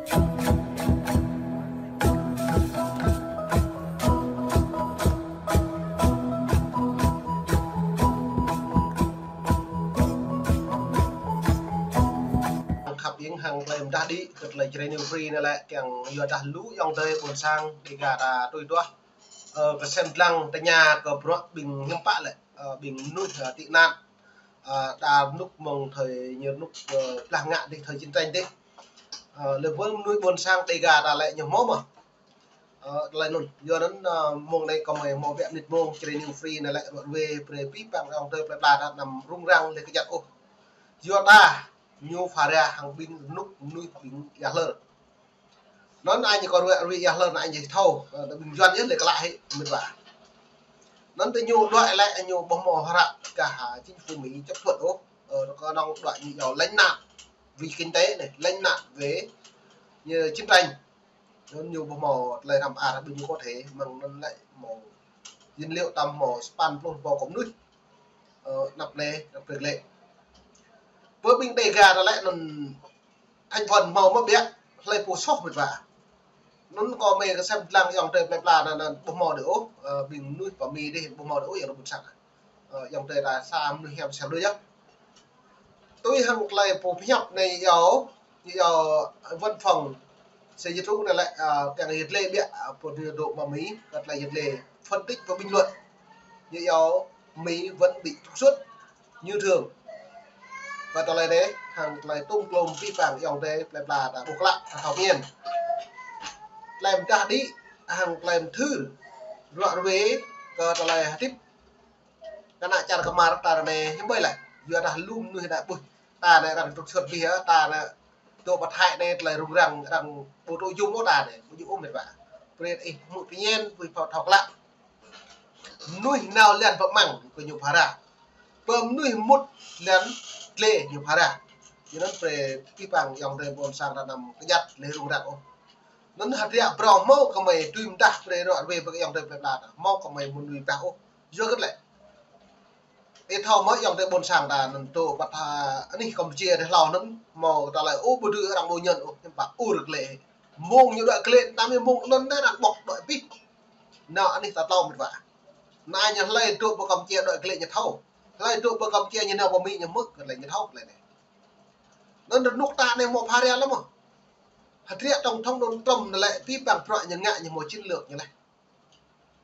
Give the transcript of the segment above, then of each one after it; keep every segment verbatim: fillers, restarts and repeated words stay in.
Khăp ieng hăng tơlơi mơdah đĭ kơ tơlơi Jrai News Free anai lĕ kiăng yua dah lu ayŏng adơi ƀôn sang Dêga ta tui duah. Ơ, kơsem lăng tơña kơ bruă ƀing hiư̆m pă lĕ, ơ, ƀing mơnuih, ơ, tị nạn, ơ, ta rơnŭk mơ̆ng thời ñu rơnŭk, ơ, blah ngă dih thời chiến tranh dih. Ơ, lĕ ƀơi mơnuih ƀôn sang Dêga ta lĕ ñu hmâo mơ̆. Ơ, tơlơi anŭn. Yua anŭn, ơ, mông anai kâo mơi hmâo biă mơnit mông Jrai News Free anai lĕ ră ruai brơi abih bang ayŏng adơi plơi pla ta anăm rŭng răng lĕ kơjăp ôh. Yua ta ñu phara hăng ƀing rơnŭk mơnuih ƀing ia hlơr. Anŭn anai kâo ruai, ruai ia hlơr anai ñu thâo, ơ, ƀing Yuan yơh lĕ klă hĭ, mĭt wa. Anŭn tơ ñu đuaĭ lĕ ñu ƀu hmâo hră kah chính phủ Mỹ chấp thuận ôh, ơ, kơ anŭn đuaĭ ñu yua lánh nạn vì kinh tế anai, lánh nạn về như chiến tranh. Anŭn ñu ƀu hmâo tơlơi răm ar ƀing ñu có thể mơ̆ng anŭn lĕ hmâo dữ liệu tăm hmâo sapăn pluh rơbâo kơ mơnuih. Ơ, anăp anai, anăp brơi lĕ. Ƀơi ƀing Dêga ta lĕ anŭn thành phần hmâo mơ̆ biă, hlơi pô soh mĭt wa. Anŭn kâo mơi kơsem lăng ayŏng adơi plơi pla anŭn, anŭn ƀu hmâo đơi ôh, ơ, ƀing mơnuih pơ Mi dih ƀu hmâo đơi ôh, ayŏng adơi ƀôn sang. Ơ, ayŏng adơi ta sa mơnuih hiam sem đơi yơh. Tui hăng tơlơi pô pơhiăp anai yua, yua văn phòng Sở Di trú anai lĕ, ơ, kiăng yơh lĕ biă, ơ, pô ñu dŏ pơ Mi, kơ tơlơi yơh lĕ phân tích và bình luận. Yua Mi vẫn bị trục xuất như thường. Kơ tơlơi anai, hăng tơlơi tŭm klôm abih bang ayŏng adơi plơi pla ta ƀuh klă, ta thâo mĭn. Tơlơi mơdah đĭ, hăng tơlơi mơthưr, ră ruai, kơ tơlơi hơdip kơ ană čar kơmar ta anai hiư̆m ƀơi lĕ. Yua dah lu mơnuih anai ƀuh. Ta anai arăng trục xuất abih yơh, ta anai dŏ pơ Thái anai tơlơi rŭng răng arăng ƀu tŭ jum ôh ta anai, ƀu jum ôh mĭt wa. Brơi ih hmư̆ pơñen, ƀu thâo thâo klă. Mơnuih nao lŏn pơ măng kơ ñu phara. Pơ mơnuih mŭt lŏn tlê ñu phara. Yua anŭn brơi abih bang ayŏng adơi ƀôn sang ta anăm kơjăp lĕ rŭng răng ôh. Anŭn hơdră phrâo hmâo kơ mơi tui mơdah brơi ră ruai brơi kơ ayŏng adơi plơi pla ta. Hmâo kơ mơi mơnuih ƀah ôh. Yua hơget lĕ. Ih thâo mơ̆ ayŏng adơi ƀôn sang ta anŭn dŏ ƀơi, ơ, anih Campuchia dih hlâo anŭn hmâo tơlơi ôh ƀu dưi arăng ƀu ñăn ôh, hiư̆m pă ur klĕ. Mông ñu đuaĭ klĕ, tơdah mông anŭn anai arăng ƀŏk đuaĭ abih. Nao anih ta tlâo mĭt wa. Anai ñu hlơi dŏ ƀơi Campuchia đuaĭ klĕ ñu thâo. Hlơi dŏ ƀơi Campuchia ñu nao pơ Mi ñu hmư̆ klĕ ñu thâo klĕ anai. Anŭn rơnŭk ta anai hmâo phara lăm mơ̆. Hơdră tổng thống Donald Trump anai lĕ abih bang bruă ñu ngă ñu hmâo chiến lược ñu lĕ.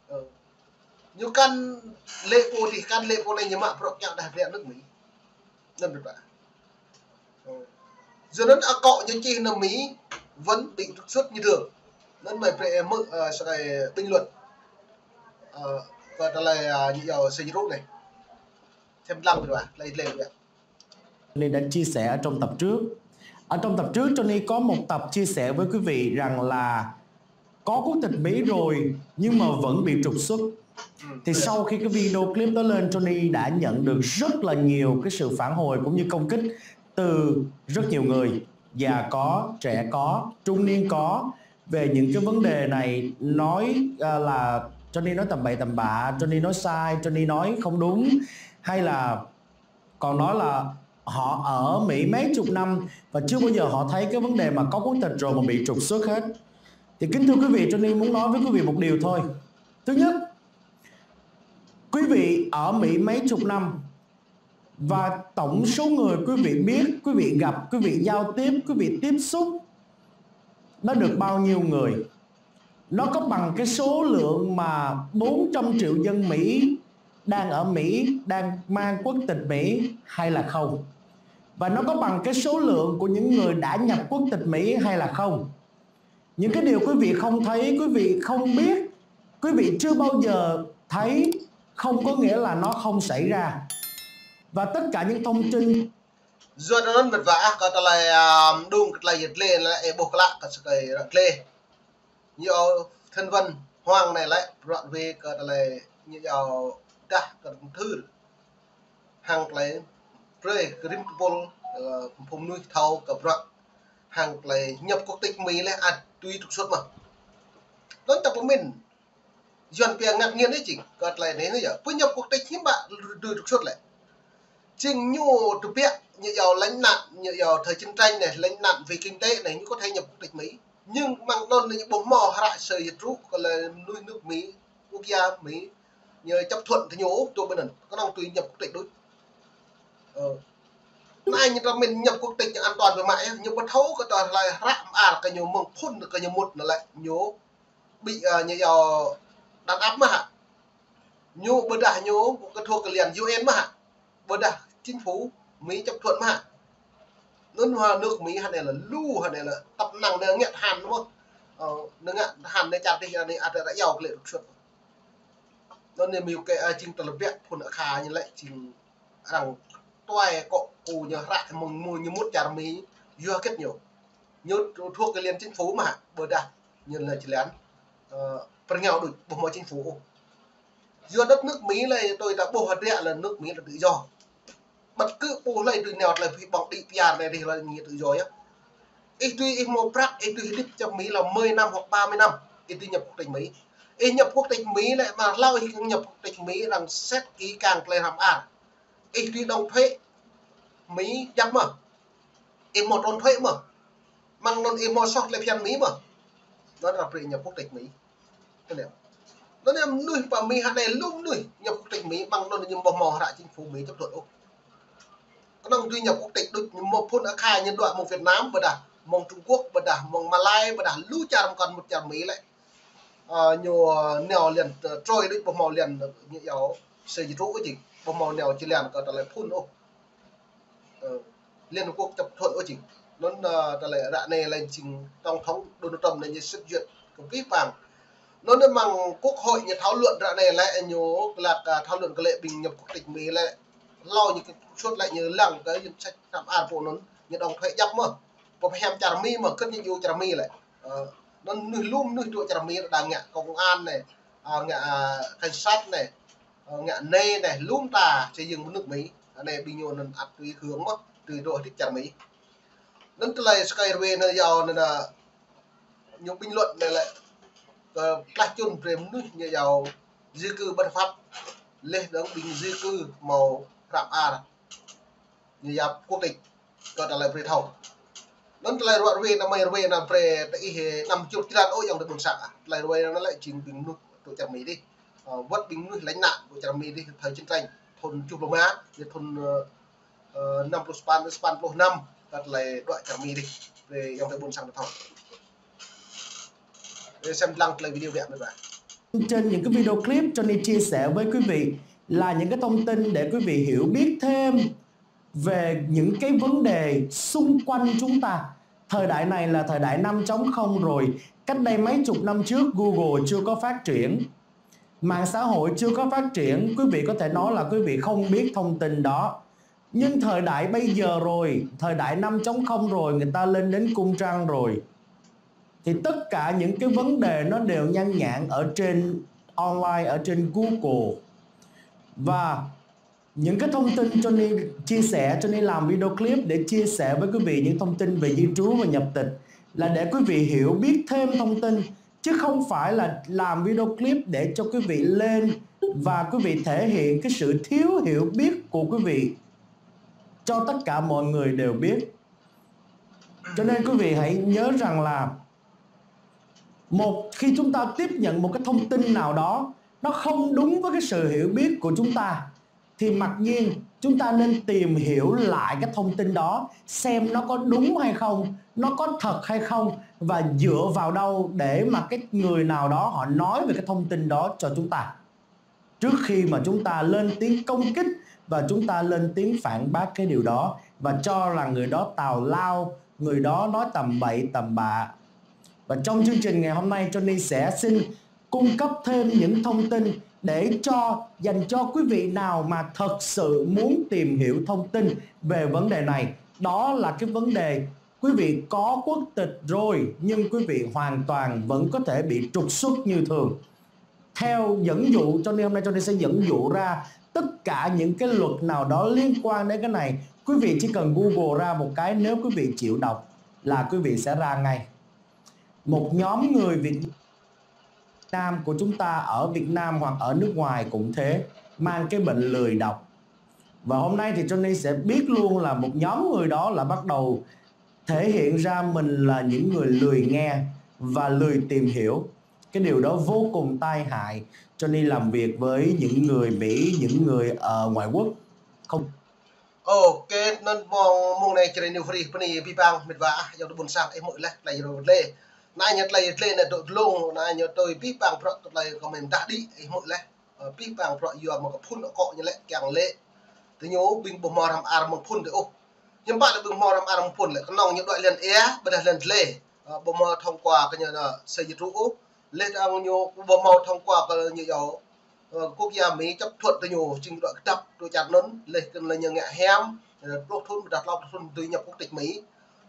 Ơ. Ñu kăn lĕ pô dih, kăn lĕ pô anai ñu mă bruă kiăng dah hơdră nước Mỹ. Anŭn mĭt wa. Ơ. Yua anŭn akŏ ñu čih nao Mi vẫn bị trục xuất như thường. Anŭn mơi brơi hmư̆, ơ, sa kơi bình luận. Ơ, kơ tơlơi, ơ, ñu yua Sở Di trú anai. Thêm lăng mĭt wa, tơlơi lĕ. Nên đã chia sẻ ở trong tập trước. Ở trong tập trước, Tony có một tập chia sẻ với quý vị rằng là có quốc tịch Mỹ rồi nhưng mà vẫn bị trục xuất. Thì sau khi cái video clip đó lên, Tony đã nhận được rất là nhiều cái sự phản hồi cũng như công kích từ rất nhiều người, già có, trẻ có, trung niên có, về những cái vấn đề này, nói, à, là Tony nói tầm bậy tầm bạ, Tony nói sai, Tony nói không đúng, hay là còn nói là họ ở Mỹ mấy chục năm và chưa bao giờ họ thấy cái vấn đề mà có quốc tịch rồi mà bị trục xuất hết. Thì kính thưa quý vị, Tony muốn nói với quý vị một điều thôi. Thứ nhất, quý vị ở Mỹ mấy chục năm và tổng số người quý vị biết, quý vị gặp, quý vị giao tiếp, quý vị tiếp xúc nó được bao nhiêu người? Nó có bằng cái số lượng mà bốn trăm triệu dân Mỹ đang ở Mỹ, đang mang quốc tịch Mỹ hay là không? Và nó có bằng cái số lượng của những người đã nhập quốc tịch Mỹ hay là không? Những cái điều quý vị không thấy, quý vị không biết, quý vị chưa bao giờ thấy, không có nghĩa là nó không xảy ra. Và tất cả những thông tin Yua anŭn mĭt wa ah, kơ tơlơi, ơ, mơđung kơ tơlơi yơh lĕ, lĕ ih ƀuh klă kơ sa kơi ră klĕ. Ñu yua Thanh Vân Hoàng anai lĕ, bruă wĕ kơ tơlơi ñu yua dah kơ mơthưr. Hăng tơlơi brơi kơ rĭm tơpul, ơ, phung mơnuih thâo kơ bruă. Hăng tơlơi nhập quốc tịch Mi lĕ ăt dưi trục xuất mơ̆. Anŭn ta pơmĭn. Yuan pia ngăt nghiên anai jing, kơ tơlơi anai anai yơh. Pơñăp quốc tịch hiư̆m pă dưi trục xuất lĕ. Jing ñu tơbiă, ñu yua lánh nạn, ñu yua thời chiến tranh anai, lánh nạn vì kinh tế anai, ñu có thể nhập quốc tịch Mỹ. Nhưng mơ̆ng anŭn ñu ƀu hmâo hră sơ yơh truh, kơ lĕ mơnuih nước Mỹ, quốc gia Mỹ, ñu chấp thuận tơ ñu, tui ƀơi anŭn, kơnơ̆ng tui nhập quốc tịch đôč. Ơ. Anai ñu ta min nhập quốc tịch ñu an toàn ƀơi mă yơh, ñu ƀu thâo kơ tơlơi hră mơar kơ ñu mơ̆ng phŭn kơ ñu mŭt anŭn lĕ, ñu ƀu, ơ, ñu yua đàn áp mơ̆ hă. Ñu ƀôdah ñu kơ thuộc kơ liên U N mơ̆ hă. Ƀôdah chính phủ Mỹ chấp thuận mơ̆ hă. Anŭn hă nước Mỹ hă anai lĕ lu hă anai lĕ tăp năng anai ngă tơhan mơ̆. Ơ, anai ngă tơhan anai čar tih anai ăt ră yua kơ lĕ trục xuất. Anŭn anai mơ̆ kơ, ơ, jing tơlơi biă phŭn akha ñu lĕ jing arăng tuai kŏ kơ ñu hră mơ̆ng mơ̆ng ñu mŭt čar Mỹ yua hơget ñu. Ñu thuộc kơ liên chính phủ mơ̆ hă, ƀôdah ñu lĕ jơlan, ơ, pơrơngiao đôč ƀu hmâo chính phủ ôh. Yua đất nước Mỹ lĕ tui ta ƀuh hơdră lĕ nước Mỹ lĕ tự do. Bất cứ ƀuh lĕ tui nao tơlơi phi ƀơ̆ng đĭ pơyar anai rih lĕ ñu tự do yơh. Ih tui ih hmâo prăk, ih tui hơdip čar Mỹ lĕ mười năm hoặc ba mươi năm, ih tui nhập quốc tịch Mỹ. Ih nhập quốc tịch Mỹ lĕ mơ̆ hlâo ih kơ̆ng nhập quốc tịch Mỹ arăng sét kỹ kang tơlơi hră mơar. Ih tui đóng thuế Mỹ djăp mơ̆. Ih hmâo trốn thuế mơ̆. Mơ̆ng anŭn ih hmâo soh tơlơi phiăn Mỹ mơ̆. Anŭn arăng brơi nhập quốc tịch Mỹ. Tui anŭn. Anŭn anai mơnuih pơ Mỹ hă anai lu mơnuih nhập quốc tịch Mỹ mơ̆ng anŭn ñu ƀu hmâo hră chính phủ Mỹ chấp thuận ôh. Kơnơ̆ng tui nhập quốc tịch đôč ñu hmâo phŭn akha ñu đuaĭ mơ̆ng Việt Nam ƀôdah mơ̆ng Trung Quốc ƀôdah mơ̆ng Malai ƀôdah lu čar mơkŏn mŭt čar Mỹ lĕ. Ơ, ñu, ơ, nao liên, ơ, trôi đôč ƀu hmâo liên, ơ, ñu yua sơ yơh truh ôh jing. Ƀu hmâo nao jơlan kơ tơlơi phŭn ôh. Ơ, Liên Hợp Quốc chấp thuận ôh jing. Anŭn, ơ, tơlơi ră anai lĕ jing Tổng thống Donald Trump anai ñu xét duyệt kơ pih pang. Anŭn anai mơ̆ng Quốc hội ñu thảo luận ră anai lĕ ñu lăk, ơ, thảo luận kơ lĕ ƀing nhập quốc tịch Mỹ lĕ hlâo ñu kơ trục xuất lĕ ñu lăng kơ danh sách hră mơar pô anŭn ñu đóng thuế djăp mơ̆. Pô pơhiam čar Mỹ mơ̆ kơ̆t ñu yua čar Mỹ lĕ. Ơ, anŭn mơnuih lu mơnuih truh čar Mỹ đang ngă công an anai, ơ, ngă, ơ, cảnh sát anai, ơ, ngă nai anai, lu mơta xây dựng nước Mỹ. Anai ƀing ñu anŭn ăt tui hơ̆k mơ̆, tui dŏ hơdip čar Mỹ. Anŭn tơlơi sơkai rơwe anai yua anŭn, ơ, ñu bình luận anai lĕ kơ tơlơi čun brơi mơnuih ñu yua di cư bất hợp pháp. Leh dơ̆ng ƀing di cư hmâo hră mơar. Ñu yap quốc tịch kơ tơlơi brơi thâo. Anŭn tơlơi ruă rơwe anai mơi rơwe anai brơi tơ ih năm chục jơlan ôh ayŏng adơi ƀôn sang ah. Tơlơi rơwe anai lĕ jing ƀing mơnuih truh čar Mỹ dih. Ơ, wơ̆t ƀing mơnuih lánh nạn truh čar Mỹ dih thời chiến tranh. Thun tơjuh pluh rơma, yua thun, ơ, ơ, năm pluh sapăn, sapăn pluh năm, kơ tơlơi đuaĭ čar Mỹ dih. Brơi ayŏng adơi ƀôn sang thâo. Brơi sem lăng tơlơi video biă mơ̆ ƀă. Trên những cái video clip Johnny chia sẻ với quý vị là những cái thông tin để quý vị hiểu biết thêm về những cái vấn đề xung quanh chúng ta. Thời đại này là thời đại năm chấm không rồi. Cách đây mấy chục năm trước Google chưa có phát triển. Mạng xã hội chưa có phát triển, quý vị có thể nói là quý vị không biết thông tin đó. Nhưng thời đại bây giờ rồi, thời đại năm chấm không rồi, người ta lên đến cung trăng rồi. Thì tất cả những cái vấn đề nó đều nhan nhản ở trên online, ở trên Google. Và những cái thông tin Johnny chia sẻ, Johnny làm video clip để chia sẻ với quý vị những thông tin về di trú và nhập tịch là để quý vị hiểu biết thêm thông tin, chứ không phải là làm video clip để cho quý vị lên và quý vị thể hiện cái sự thiếu hiểu biết của quý vị cho tất cả mọi người đều biết. Cho nên quý vị hãy nhớ rằng là một khi chúng ta tiếp nhận một cái thông tin nào đó, nó không đúng với cái sự hiểu biết của chúng ta, thì mặc nhiên chúng ta nên tìm hiểu lại cái thông tin đó, xem nó có đúng hay không, nó có thật hay không, và dựa vào đâu để mà cái người nào đó họ nói về cái thông tin đó cho chúng ta. Trước khi mà chúng ta lên tiếng công kích và chúng ta lên tiếng phản bác cái điều đó và cho rằng người đó tào lao, người đó nói tầm bậy tầm bạ. Và trong chương trình ngày hôm nay, Johnny sẽ xin cung cấp thêm những thông tin để cho, dành cho quý vị nào mà thật sự muốn tìm hiểu thông tin về vấn đề này. Đó là cái vấn đề quý vị có quốc tịch rồi nhưng quý vị hoàn toàn vẫn có thể bị trục xuất như thường. Theo dẫn dụ, Johnny hôm nay Johnny sẽ dẫn dụ ra tất cả những cái luật nào đó liên quan đến cái này. Quý vị chỉ cần Google ra một cái, nếu quý vị chịu đọc là quý vị sẽ ra ngay. Một nhóm người Việt Nam của chúng ta ở Việt Nam hoặc ở nước ngoài cũng thế, mang cái bệnh lười đọc. Và hôm nay thì Johnny sẽ biết luôn là một nhóm người đó là bắt đầu thể hiện ra mình là những người lười nghe và lười tìm hiểu. Cái điều đó vô cùng tai hại. Johnny làm việc với những người Mỹ, những người ở ngoại quốc. Không. Ôkê, anŭn mông, mông anai Jrai New Free, bơni abih bang met wa, ayŏng adơi ƀôn sang, ih hmư̆ laih, tơlơi rơlê. Anai ñu tơlơi rơlê anai dŏ dlông, anai ñu tui abih bang bruă tơlơi kơ mơi mơdah đĭ, ih hmư̆ laih. Ơ, abih bang bruă yua mă kơ phŭn akŏ ñu lĕ kiăng lĕ. Tơ ñu ƀing ƀu hmâo răm ar mơ̆ng phŭn tơ ôh. Hiư̆m pă lĕ ƀing hmâo răm ar mơ̆ng phŭn lĕ, kơnơ̆ng ñu đuaĭ lŏn ia, ƀôdah lĕ lĕ. Ơ, ƀu hmâo thông qua kơ ñu anŭn, sơ jơtru ôh. Lĕ tơdang ñu ƀu hmâo thông qua kơ ñu yua. Ơ, quốc gia Mỹ chấp thuận tơ ñu, jing đuaĭ kơdăp, tui čar anŭn, lĕ kơ lĕ ñu ngă hiam, ơ, pluh thŭn, ƀôdah klâo pluh thŭn, tui ñu quốc tịch Mỹ.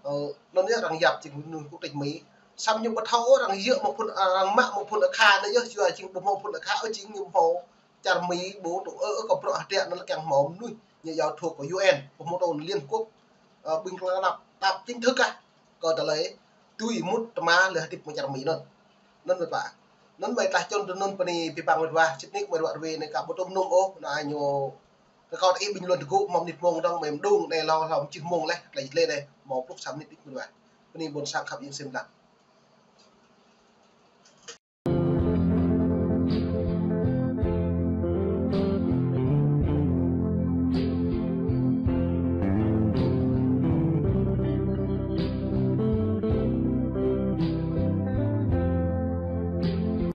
Ơ, anŭn yơh arăng yap jing mơnuih quốc tịch Mỹ. Samơ̆ ñu ƀu thâo arăng yơh mă phŭn, arăng mă mă phŭn akha anŭn yơh, yua jing ƀu hmâo phŭn akha, ơ, jing ñu hmâo čar Mi ƀu tŭ ơ, ơ, kơ bruă hơdră anŭn lĕ kiăng hmâo mơnuih, ñu yua thuộc của U N, ƀu hmâo tơ Liên Quốc, ơ, ƀing klă đăp, đăp chính thức ah, kơ tơlơi tui mŭt tơma lĕ hơdip mơ̆ng čar Mi anŭn. Anŭn met wa. Anŭn mơi tơlơi čun tơ anŭn bơni abih bang met wa, sĭt nik mơi ruă rơwe anai ka ƀu tŭ mơnum ôh, anai ñu. Rơkâo tơ ih bình luận tơgŭ, hmâo mơnit mông dơ̆ng, mơi mơđung, anai hlâo hlâo mơčih mông laih, tơlơi lĕ anai, hmâo pluh sa mơnit ih met wa. Bơni ƀôn sang khăp ing sem lăng.